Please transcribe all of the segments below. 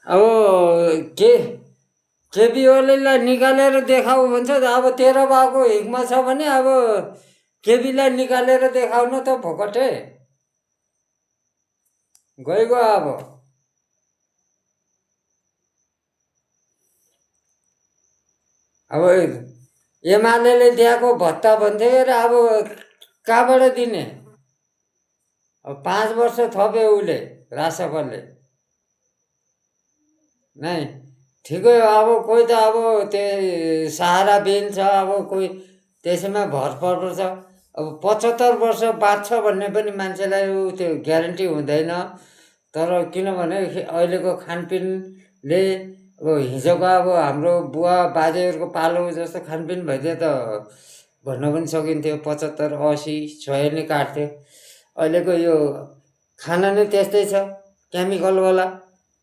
अब केपी ओलीलाई निकालेर देखाऊ भन्छ त। अब तेरो बाबुको हिकमा छ भने अब केपीलाई निकालेर देखाउन त भोकटे गइगयो। अब एमाले दिएको भत्ता भन्थ्यो अरे अब कहाँबाट दिने? अब 5 वर्ष थप्यो उसले राजसभाले नै ठिकै हो। अब कोही त अब त्यो सहारा बिन छ, अब कोही त्यसैमा भर पर्छ। अब 75 वर्ष बाँच्छ भन्ने पनि मान्छेलाई त्यो ग्यारेन्टी हुँदैन। तर किनभने अहिलेको खानपिनले अब हिजोको अब हाम्रो बुवा बाजेहरूको पालो जस्तो खानपिन भइदियो त भन्न पनि सकिन्थ्यो। 75 80 100 नै काट्थ्यो। अहिलेको यो खाना नै त्यस्तै छ, केमिकलवाला।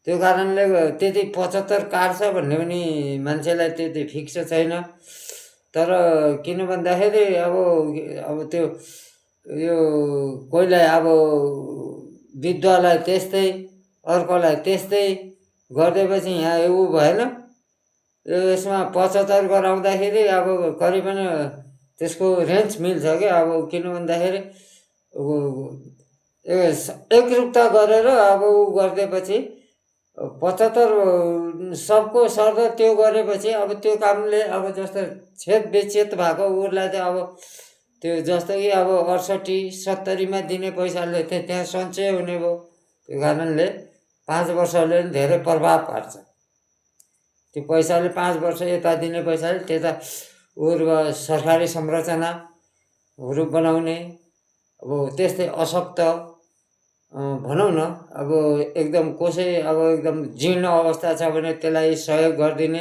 त्यो कारणले त्यति 75 काट्छ भन्ने पनि मान्छेलाई त्यति फिक्स छैन। तर किन भन्दाखेरि अब त्यो यो कोहीलाई अब विधवालाई त्यस्तै, अर्कोलाई त्यस्तै गरिदिएपछि यहाँ ऊ भएन। यसमा 75 गराउँदाखेरि अब करिबन त्यसको रेन्ज मिल्छ क्या। अब किन भन्दाखेरि एकरूपता गरेर अब ऊ गरिदिएपछि 75 सबको सर्द त्यो गरेपछि अब त्यो कामले अब जस्तो छेद विच्छेद भएको उसलाई चाहिँ अब त्यो जस्तो कि अब 68 70मा दिने पैसाले त्यहाँ सञ्चय हुने भयो। त्यो कारणले 5 वर्षले पनि धेरै प्रभाव पार्छ। त्यो पैसाले 5 वर्ष यता दिने पैसाले त्यता सरकारी संरचनाहरू बनाउने। अब त्यस्तै अशक्त भनौँ न, अब एकदम कसै अब एकदम जीर्ण अवस्था छ भने त्यसलाई सहयोग गरिदिने।